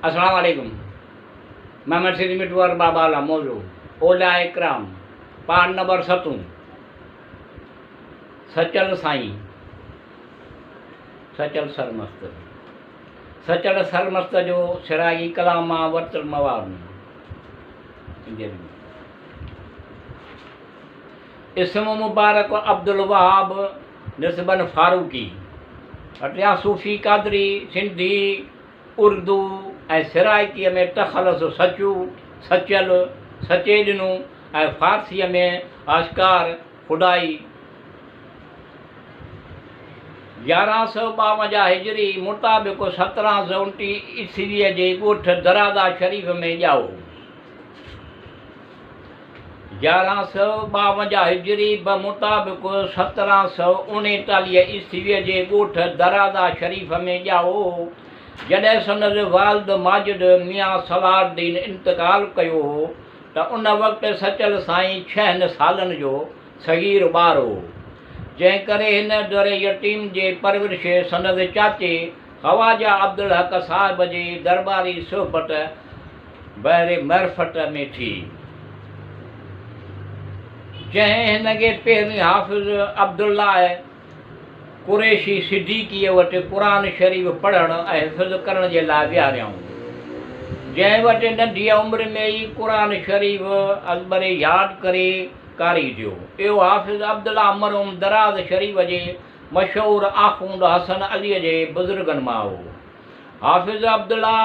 السلام عليڪم محمد سيد مٺو ارباب اعليٰ موضوع اولياء اڪرام پاٺ نمبر ستون سچل سائين سچل سرمست سچل سرمست جو سرائي ڪلام مان ورتل مواد. اسم مبارڪ عبدالوهاب نسباً فاروقي، اٽيان صوفي قادري، سنڌي، اردو ۽ سرائڪيء ۾ تخلص سچو، سچل، سچيڏنو ۽ فارسيء ۾ آشڪار، خدائي. 1152 هجري مطابق 1729 عيسويء جي ڳوٺ درادا شريف ۾ ڄائو. 1152 هجري بمطابق 1739 عيسويء جي ڳوٺ درادا شريف ۾ ڄائو. جڏهن سندس والد ماجد ميان صلاح الدين انتقال ڪيو هو ته ان وقت سچل سائين ڇهن سالن جو صغير ٻار هو، جنهن ڪري هن در يتيم جي پرورش سندس چاچي خواجه عبدالحق صاحب جي درٻاري صحبت بحر معرفت ۾ ٿي، جنهن هن کي پهرين حافظ عبدالله قريشي صديقيء وٽ قرآن شريف پڙهڻ ۽ حفظ ڪرڻ جي لاء ويهاريائون، جنهن وٽ ننڍيء عمر ۾ ئي قرآن شريف ازبر ياد ڪري قاري ٿيو. اهو حافظ عبدالله مرحوم دراز شريف جي مشهور آخوند حسن عليء جي بزرگن مان هو. حافظ عبدالله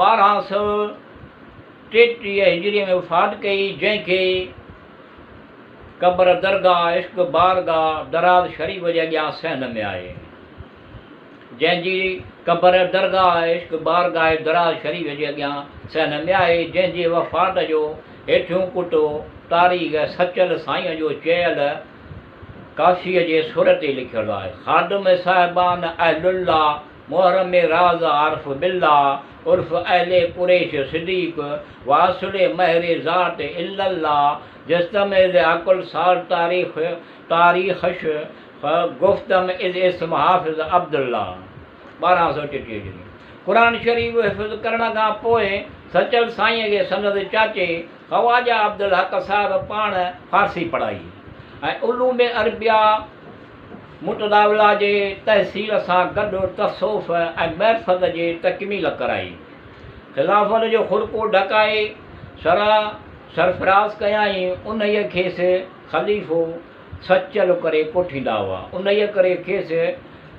1233 هجريء ۾ وفات ڪئي، جنهن کي قبر درگاهه عشق بارگاهه دراز شريف جي اڳيان صحن ۾ آهي، جنهن جي قبر درگاهه عشق بارگاهه دراز شريف جي اڳيان صحن ۾ آهي، جنهن جي وفات جو هيٺيون قطعو تاريخ سچل سائينء جو چيل ڪافيء جي سر تي لکيل آهي، خادم صاحبان اهل الله محرم راز عارف بالله عرف اهل قريش صديق واصل مهر ذات الا الله جستم از عقل سال تاريخ تاريخش گفتم از اسم حافظ عبدالله 1233 هجري قرآن شريف حفظ ڪرڻ کان پوء سچل سائينء کي سندس چاچي خواجه عبدالحق صاحب پاڻ فارسي پڙهائي ۽ علوم عربيه متداوله جي تحصيل سان گڏ تصوف ۽ معرفت جي تڪميل ڪرائي. خلافت جو خرقو ڍڪائي سرا سرفراز ڪيائين. انهيء کيس خليفو سچل ڪري ڪوٺيندا هئا. انهيء ڪري کيس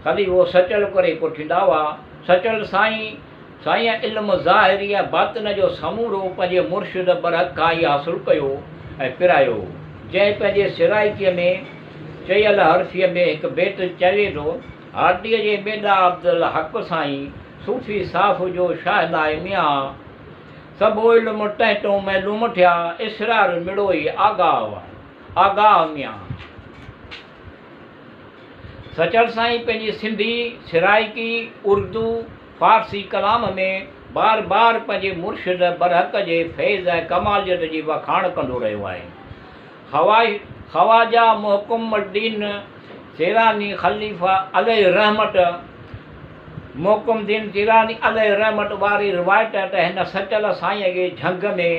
خليفو سچل ڪري ڪوٺيندا هئا. سچل سائين سائينء علم ظاهري ۽ باطن جو سمورو پنهنجي مرشد برحق کان ئي حاصل ڪيو ۽ پرايو، جنهن پنهنجي سرائيڪيء ۾ چيل حرفيء ۾ هڪ بيت چوي ٿو، هاٽيء جي ميڏا عبدالحق سائين، صوفي صاف جو شاهه ناهي ميان، سڀو علم تنهن تون معلوم ٿيا، اسرار مڙوئي آگاهه آگاهه ميان. سچل سائين پنهنجي سنڌي، سرائيڪي، اردو، فارسي ڪلام ۾ بار بار پنهنجي مرشد برحق جي فيض ۽ ڪماليت جي وکاڻ ڪندو رهيو آهي. خواجه محڪم الدين سيراني خليفه عليه الرحمت محڪم الدين سيراني عليه الرحمت واري روايت ته هن سچل سائينء کي جهنگ ۾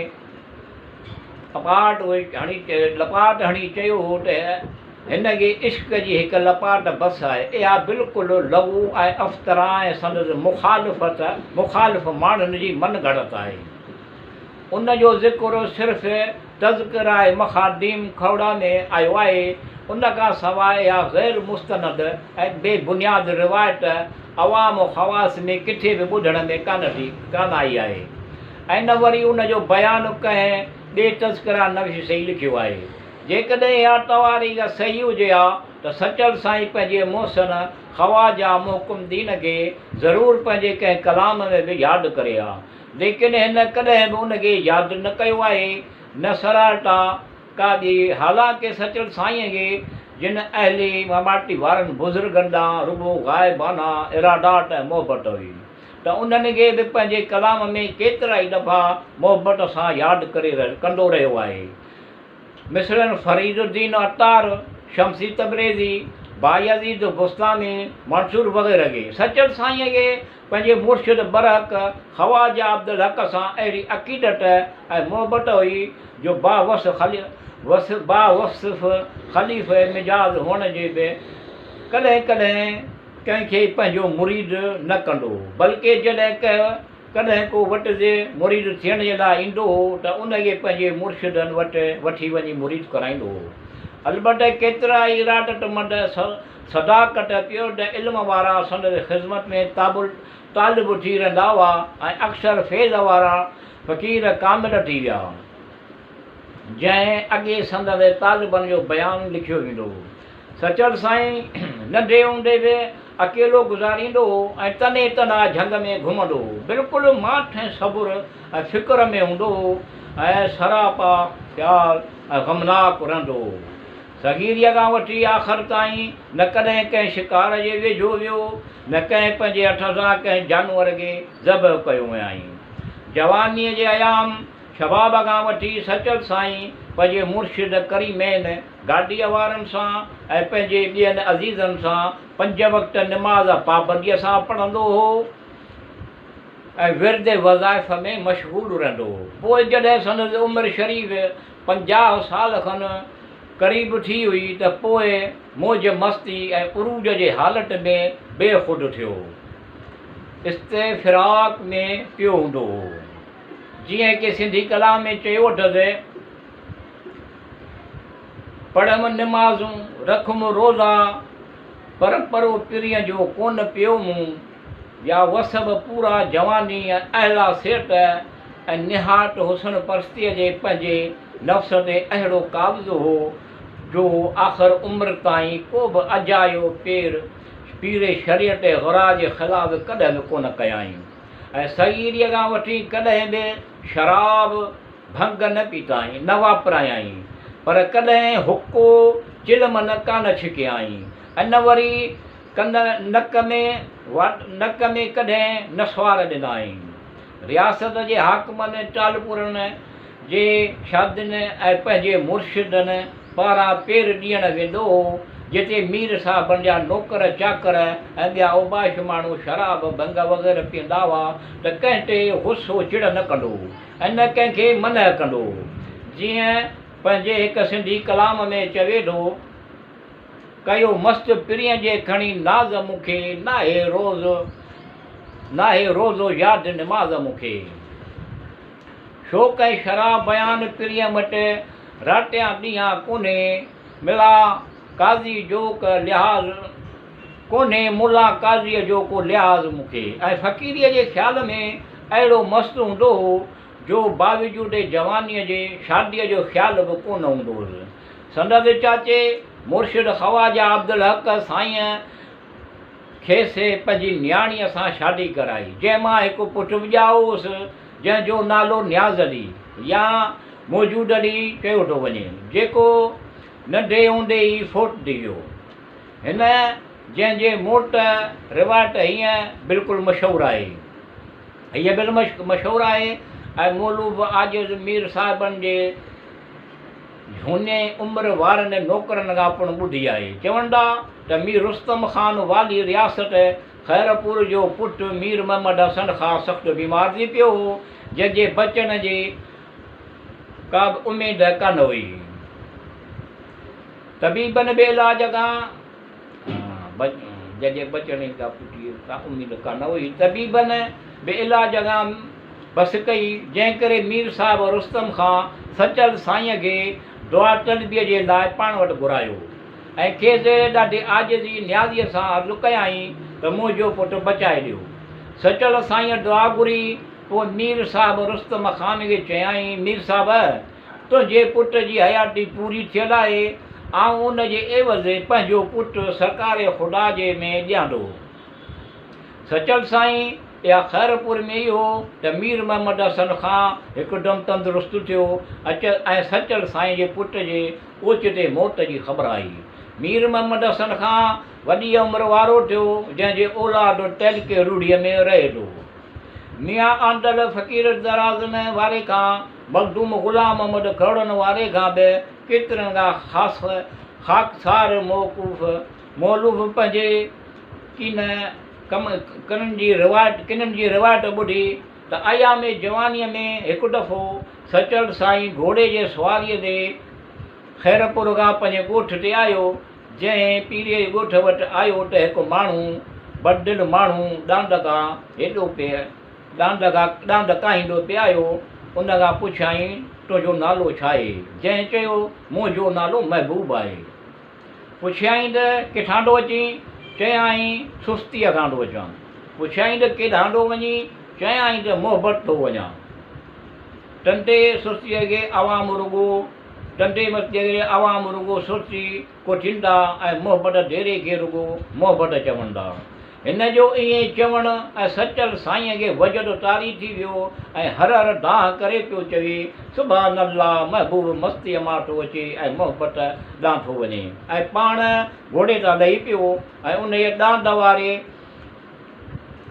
لپاٽ هڻي چيو هو ته هن کي عشق جي هڪ لپاٽ بس آهي. اها بلڪل لغو ۽ افتراء ۽ سندس مخالفت مخالف ماڻهن جي من گهڙت آهي. ان جو ذڪر صرف تذڪره مخاديم کوڙا ۾ آيو آهي. ان کان سواء اها غير مستند ۽ بي بنياد روايت عوام و خواص ۾ ڪٿي به ٻڌڻ ۾ ڪانه ٿي ڪانه آئي آهي ۽ نه وري ان جو بيان ڪنهن ٻئي تذڪره نويس ئي لکيو آهي. جيڪڏهن اها تواريخ صحيح هجي ها ته سچل سائين پنهنجي محسن خواجه محڪم الدين کي ضرور پنهنجي ڪنهن ڪلام ۾ به ياد ڪري ها. ليڪن هن ڪڏهن به ان کي ياد نه ڪيو آهي، نه سرارٽا ڪا ٻي. حالانڪه سچل سائينء کي جن اهل مماٽي وارن بزرگن ڏانهن رڳو غائبانه ارادات ۽ محبت هئي ته انهن کي به پنهنجي ڪلام ۾ ڪيترائي دفعا محبت سان ياد ڪري ڪندو رهيو آهي. مثلاً فريد الدين عطار، شمسي تبريزي، بايزيد بسطامي، منصور وغيره کي. سچل سائينء کي پنهنجي مرشد برحق خواجه عبدالحق سان اهڙي عقيدت ۽ محبت هئي جو باوصف خليفه مجاز هئڻ جي به ڪڏهن ڪڏهن ڪنهن کي پنهنجو مريد نه ڪندو هو، بلڪه جڏهن ڪڏهن ڪو وٽس مريد ٿيڻ جي لاء ايندو هو ته ان کي پنهنجي مرشدن وٽ وٺي وڃي مريد ڪرائيندو هو. البته ڪيترا ئي ارادتمند، صداقت، پيرد علم وارا سندس خذمت ۾ طالب ٿي رهندا هئا ۽ اڪثر فيض وارا فقير ڪامل ٿي ويا. جنهن اڳي سندس طالبن جو بيان لکيو ويندو هو. سچل سائين ننڍي هوندي به اڪيلو گذاريندو هو ۽ تنهي تنها جهنگ ۾ گهمندو هو. بلڪل ماٺ ۽ صبر ۽ فڪر ۾ هوندو هو ۽ سراپا خيال ۽ غمناڪ رهندو هو. صغيريء کان وٺي آخر تائين نه ڪڏهن ڪنهن شڪار جي ويجهو ويو، نه ڪنهن پنهنجي هٿ سان ڪنهن جانور کي ذبح ڪيو هيائين. جوانيء جي ايام شباب کان وٺي سچل سائين پنهنجي مرشد ڪريمين گاڏيء وارن سان ۽ پنهنجي ٻين عزيزن سان پنج وقت نماز پابنديء سان پڙهندو هو ۽ ورد وظائف ۾ مشغول رهندو هو. پوء جڏهن سندس عمر شريف 50 سال کن قريب ٿي هئي ته پوء موج مستي ۽ عروج جي حالت ۾ بي خود ٿيو. استفراق ۾ پيو هوندو هو. جيئن ڪي سنڌي ڪلام ۾ چيو اٿس، پڙهم نمازون، رکم روزا، پر پرو پرينء جو ڪونه پيو مون، يا وسب پورا جواني ۽ اعليٰ صحت ۽ نهايت حسن پرستيء جي پنهنجي نفس تي اهڙو قابض هو جو آخر عمر تائين ڪو به اجايو پير پير شريعت غرا جي خلاف ڪڏهن به ڪونه ڪيائين. ۽ صغيريء کان وٺي ڪڏهن به شراب، ڀنگ نه پيتائين، نه واپرايائين، پر ڪڏهن حقو، چلم نه ڪانه ڇڪيائين ۽ نه وري ڪن نڪ ۾ واٽ نڪ ۾ ڪڏهن نسوار ڏنائين. رياست جي حاڪمن ٽالپرن جي شادين ۽ پنهنجي مرشدن پاران پير ڏيڻ ويندو هو، جتي مير صاحبن جا نوڪر چاڪر ۽ ٻيا اوباش ماڻهو شراب، ڀنگ وغيره پيئندا هئا ته ڪنهن تي غصو چڙ نه ڪندو هو ۽ نه ڪنهن کي منع ڪندو هو. جيئن پنهنجي هڪ سنڌي ڪلام ۾ چوي ٿو. ڪيو مست پرينء جي کڻي ناز مون کي، ناهي روز ناهي روزو ياد نماز مون کي. شوق ۽ شراب بيان پرينء وٽ راتيان ڏينهان ڪونهي، ملا قاضي جو ڪو لحاظ ڪونهي، ملا قاضيء جو ڪو لحاظ مون کي. ۽ فقيريء جي خيال ۾ اهڙو مست هوندو هو جو باوجود جوانيء جي شاديء جو خيال به ڪونه هوندو هوس. سندس چاچي مرشد خواجه عبدالحق سائينء کيس پنهنجي نياڻيء سان شادي ڪرائي، جنهن مان هڪ پٽ به ڄائو هوس، جنهن جو نالو نياز علي يا موجود علي چيو ٿو وڃي، جيڪو ننڍي هوندي ئي فوت ٿي ويو. هن جنهن جي موت روايت هيئن بلڪل مشهور آهي. هيء بل مشهور آهي ۽ مولوف عاجز مير صاحبن جي جهوني عمر وارن نوڪرن کان پڻ ٻڌي آهي. چون ٿا ته مير رستم خان والي رياست خيرپور جو پٽ مير محمد حسن خان سخت بيمار ٿي پيو هو، جنهن جي بچڻ جي ڪا به اميد ڪانه هئي. طبيبن به علاج کان جنهن جي بچڻ جي ڪا پٽي ڪا اميد ڪانه هئي. طبيبن به علاج کان بس ڪئي، جنهن ڪري مير صاحب رستم خان سچل سائينء کي دعا طلبيء جي لاء پاڻ وٽ گهرايو ۽ کيس ڏاڍي عاجزي نيازيء سان عرض ڪيائين ته منهنجو پٽ بچائي ڏيو. سچل سائينء دعا گهري، پوء مير صاحب رستم خان کي چيائين، مير صاحب! تنهنجي پٽ جي حياتي پوري ٿيل آهي، آئون ان جي عيوض پنهنجو پٽ سرڪار خدا جي ۾ ڏيان ٿو. سچل سائين اها خيرپور ۾ ئي هو ته مير محمد حسن خان هڪدم تندرست ٿيو ۽ سچل سائين جي پٽ جي اوچتي موت جي خبر آئي. مير محمد حسن خان وڏيء عمر وارو ٿيو، جنهن جي اولاد تعلقي روهڙيء ۾ رهي ٿو. ميان آندل فقير درازن واري کان، مخدوم غلام محمد کهڙن واري کان به ڪيترن کان خاص خاڪسار موقوف مولوف پنهنجي ڪين ڪم ڪنن جي روايت ڪنن جي روايت ٻڌي ته ايام جوانيء ۾ هڪ دفعو سچل سائين گهوڙي جي سواريء تي خيرپور کان پنهنجي ڳوٺ تي آيو. جنهن پيريء جي ڳوٺ وٽ آيو ته هڪ ماڻهو، بددل ماڻهو، ڏاند کان هيڏو پئي ڏاند کان ڏاند ڪاهيندو پئي آيو. ان کان پڇيائين، تنهنجو نالو ڇاهي؟ جنهن چيو، منهنجو نالو محبوب آهي. پڇيائين ته ڪٿان ٿو اچين؟ چيائين، سستيء کان ٿو اچان. پڇيائين ته ڪيڏانهن ٿو وڃين؟ چيائين ته محبت ٿو وڃان. ٽنڊي سستيء کي عوام رڳو ٽنڊي مستيء کي عوام رڳو سستي ڪوٺيندا ۽ محبت ديري کي رڳو محبت چوندا. هن جو ائين چوڻ ۽ سچل سائينء کي وجد طاري ٿي ويو ۽ هر هر دانهن ڪري پيو چوي، سبحان الله محبوب مستيء مان ٿو اچي ۽ محبت ڏانهن ٿو وڃي ۽ پاڻ گهوڙي تان لهي پيو ۽ انهيء ڏاند واري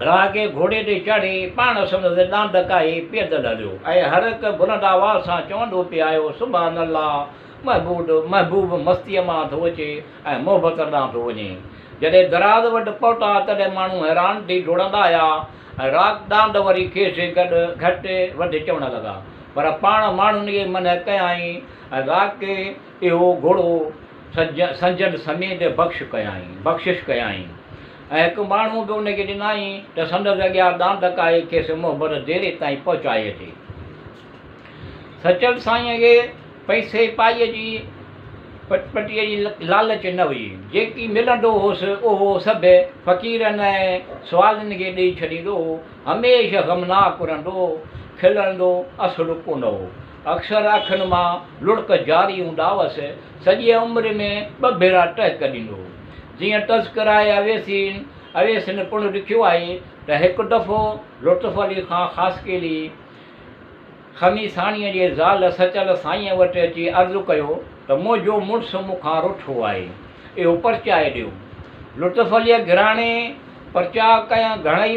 راهه کي گهوڙي تي چاڙهي پاڻ سندس ڏاند ڪاهي پيدل هليو ۽ هر هڪ بلند آواز سان چوندو پئي آيو، سبحان الله محبود محبوب مستيء مان ٿو اچي ۽ محبت ڏانهن ٿو وڃي. جڏهن دراز وٽ پهتا تڏهن ماڻهو حيران ٿي ڊوڙندا آيا ۽ راڳ ڏاند وري کيس گڏ گهٽ وڌ چوڻ لڳا. پر پاڻ ماڻهن کي منع ڪيائين ۽ راڳ کي اهو گهوڙو سنجن سميت بخش ڪيائين بخشش ڪيائين ۽ هڪ ماڻهو به ان کي ڏنائين ته سندس اڳيان ڏاند ڪاهي کيس محبت ديري تائين پهچائي اچي. سچل سائينء کي پئسي پائيء جي پٽ پٽيء جي لالچ نه هئي. جيڪي ملندو هوس، اهو سڀ فقيرن ۽ سوالين کي ڏيئي ڇڏيندو هو. هميشه غمناڪ رهندو هو. کلندو اصل ڪونه هو. اڪثر اکين مان لڙڪ جاري هوندا هئس. سڄيء عمر ۾ ٻه ڀيرا ٽهڪ ڏيندو هو. جيئن تذڪره اويسين اويسين پڻ لکيو آهي ته هڪ دفعو لطف علي خان خاصخيلي، خميساڻيء جي زال سچل سائينء وٽ اچي عرض ڪيو ته منهنجو مڙس مون کان رٺو آهي، اهو پرچائي ڏيو. لطف عليء گهراڻي پرچاء ڪيا گهڻئي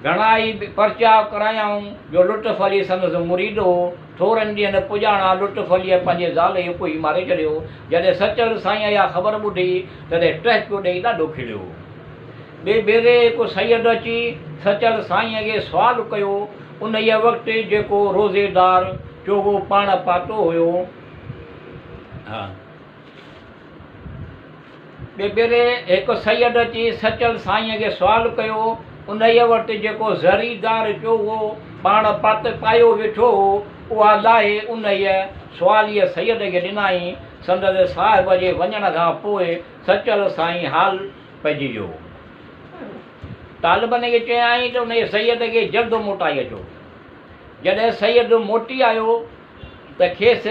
گهڻائي پرچاء ڪرايائون جو لطف علي سندس مريد هو. ٿورن ڏينهن پڄاڻان لطف عليء پنهنجي زال کي ڪوهي ماري ڇڏيو. جڏهن سچل سائينء اها خبر ٻڌي، تڏهن ٽهڪيو ڏيئي ڏاڍو کليو. ٻئي ڀيري هڪ سيد اچي سچل سائينء کي سوال ڪيو، انهيء وقت جيڪو روزيدار چوغو پاڻ پاتو هيو. ها. ٻئي ڀيري هڪ سيد اچي سچل سائينء کي سوال ڪيو، انهيء وقت جيڪو زريدار چوغو پاڻ پات پايو ويٺو هو، اها لاهي انهيء سواليء سيد کي ڏنائين. سندس صاحب جي وڃڻ کان پوء سچل سائين حال پئجي ويو. طالبن کي چيائين ته انهيء سيد کي جلد موٽائي اچو. جڏهن سيد موٽي آيو ته کيس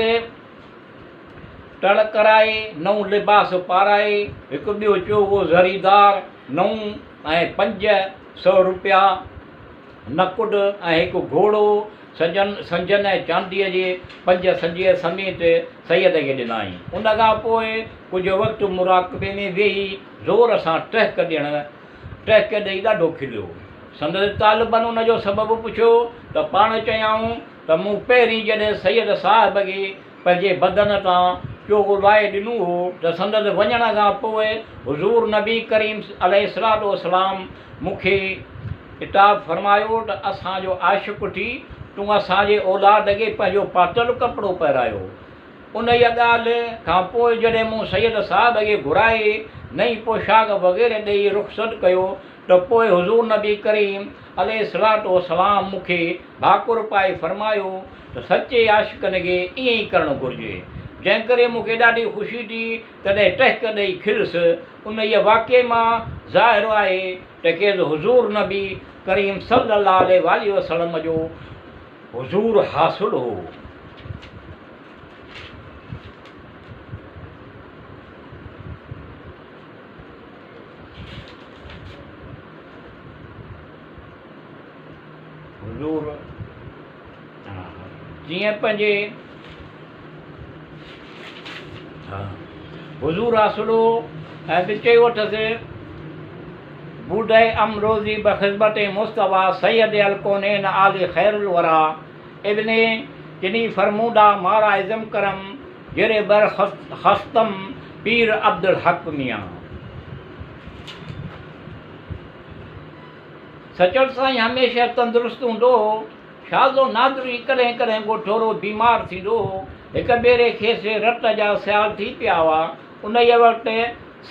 تڙ ڪرائي، نئون لباس پارائي، هڪ ٻيو چوغو زريدار نئون ۽ 500 روپيا نقد ۽ هڪ گهوڙو سجن سنجن ۽ چانديء جي پنج سنجيء سميت سيد کي ڏنائين. ان کان پوء ڪجهه وقت مراقبي ۾ ويهي زور سان ٽهڪ ڏيڻ ٽهڪ ڏئي ڏاڍو کليو. سندس طالبن ان جو سبب پڇيو ته پاڻ چيائون ته مون پهرين جڏهن سيد صاحب کي پنهنجي بدن تان چوغو لاهي ڏنو هو ته سندس وڃڻ کان پوء حضور نبي ڪريم عليه الصلوة والسلام مون کي عتاب فرمايو ته اسان جو عاشق ٿي تون اسان جي اولاد کي پنهنجو پاتل ڪپڙو پهرايو. انهيء ڳالهه کان پوء جڏهن مون سيد صاحب کي گهرائي نئين پوشاڪ وغيره ڏيئي رخصت ڪيو ته پوء حضور نبي ڪريم عليه الصلوة والسلام مون کي ڀاڪر پائي فرمايو ته سچي عاشقن کي ائين ئي ڪرڻ گهرجي. جنهن ڪري مون کي ڏاڍي خوشي ٿي، تڏهن ٽهڪ ڏئي کليس. انهيء واقعي مان ظاهر آهي ته کيس حضور نبي ڪريم صلّي الله عليه واٰله وسلّم جو حضور حاصل هو. حضور جيئن پنهنجي حضور حاصل هو ۽ به چيو اٿس، بوده امروزي بخدمت مصطفيٰ سيد الڪونين آل خير الوريٰ ابن چني فرموده مارا عظم ڪرم زير بر خستم پير عبدالحق ميان. سچل سائين هميشه تندرست هوندو هو. شاذ و نادر ئي ڪڏهن ڪڏهن ڪو ٿورو بيمار ٿيندو هو. هڪ ڀيري کيس رت جا سيال ٿي پيا هئا. انهيء وقت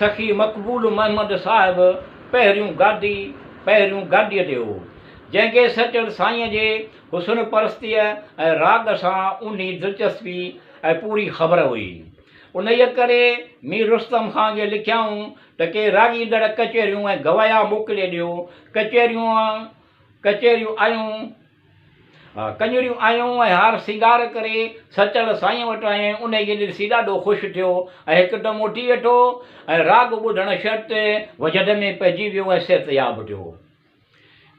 سخي مقبول محمد صاحب پهريون گادي پهريون گاديء تي هو، جنهن کي سچل سائينء جي حسن پرستيء ۽ راڳ سان اونهي دلچسپي ۽ پوري خبر هئي. انهيء ڪري مير رستم خان کي لکيائون ته ڪي راڳيندڙ ڪچهريون ۽ گوايا موڪلي ڏيو. ڪچهريون ڪچهريون آيون، ڪڃريون آيون ۽ هار سينگار ڪري سچل سائينء وٽ آيون. انهيء کي ڏسي ڏاڍو خوش ٿيو ۽ هڪدم اٿي ويٺو ۽ راڳ ٻڌڻ شرط وجد ۾ پئجي ويو ۽ صحتياب ٿيو.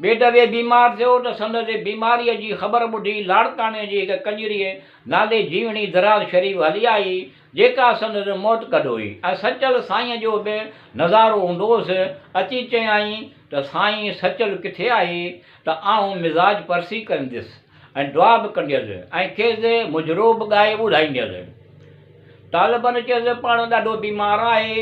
ٻئي دفعي بيمار ٿيو ته سندس بيماريء جي خبر ٻڌي لاڙڪاڻي جي هڪ ڪڃريء نالي جيوڻي دراز شريف هلي آئي، جيڪا سندس معتقد هئي ۽ سچل سائينء جو به نظارو هوندو هوس. اچي چيائين ته سائين سچل ڪٿي آهي ته آئون مزاج پرسي ڪنديس ۽ دعا به ڪنديس ۽ کيس مجرو به ڳائي ٻڌائينديس. طالبن چيس پاڻ ڏاڍو بيمار آهي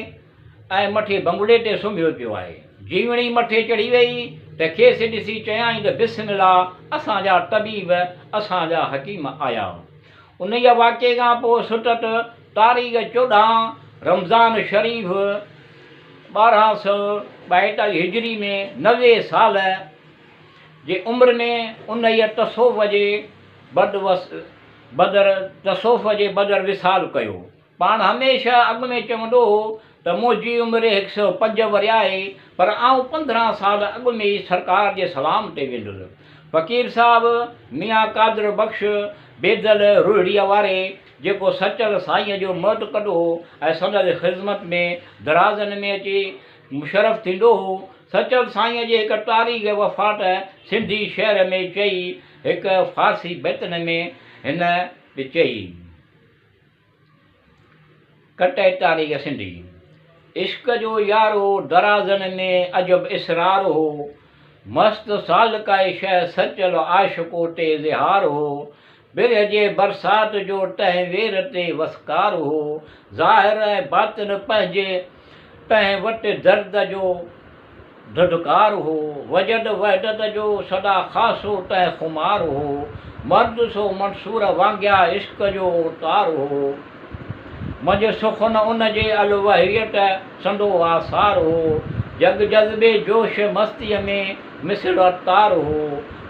۽ مٿي بنگلي تي سمهيو پيو آهي. جيوڻي مٿي چڙهي ويئي ته کيس ڏسي چيائين ته بسم الله اسان جا طبيب اسان جا حڪيم آيا. انهيء واقعي کان پوء ستت تاريخ 14 رمضان شريف 1242 هجري ۾ 90 سال جي عمر ۾ انهيء تصوف جي بدر تصوف جي بدر وصال ڪيو. پاڻ هميشه اڳ ۾ چوندو هو ته منهنجي عمر هڪ سئو پنج ورهيه آهي پر آئون 15 سال اڳ ۾ ئي سرڪار جي سلام تي ويندس. فقير صاحب ميان قادر بخش بيدل روهڙيء واري جيڪو سچل سائينء جو معتقد هو ۽ سندس خذمت ۾ درازن ۾ اچي مشرف ٿيندو هو، سچل سائينء جي هڪ تاريخ وفات سنڌي شعر ۾ چئي هڪ فارسي بيتن ۾ هن به چئي. ڪٽئي تاريخ سنڌي. عشق جو يارو درازن ۾ عجب اسرار هو، مست سالڪائي شهه سچل عاشقو تي اظهار هو، برهه جي برسات جو تنهن وير تي وسڪار هو، ظاهر ۽ باطن پنهنجي تنهن وٽ درد جو ڌڌڪار هو، وجد وحدت جو سدا خاصو تنهن خمار هو، مرد سو منصور وانگيا عشق جو اوتار هو، منجهه سخن ان جي الوهيت سندو آثار هو، جڳ جذبي جوش مستيء ۾ مثل عطار هو،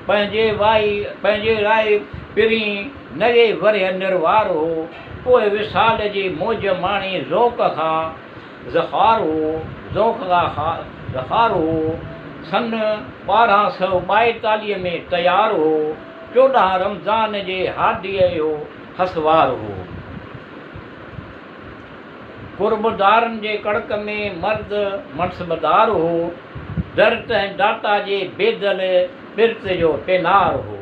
پنهنجي وائي پنهنجي راء پرين 90 ورهيه نروار هو، پوء وصال جي موج ماڻي ذوق کان ذخار هو، ذوق ذخار هو، سن 1242 ۾ تيار هو، 14 رمضان جي هاديء اهو هسوار هو. قربدارن جي ڪڙڪ ۾ مرد منصبدار هو، در تنهن داتا جي بيدل پرت جو پينار هو.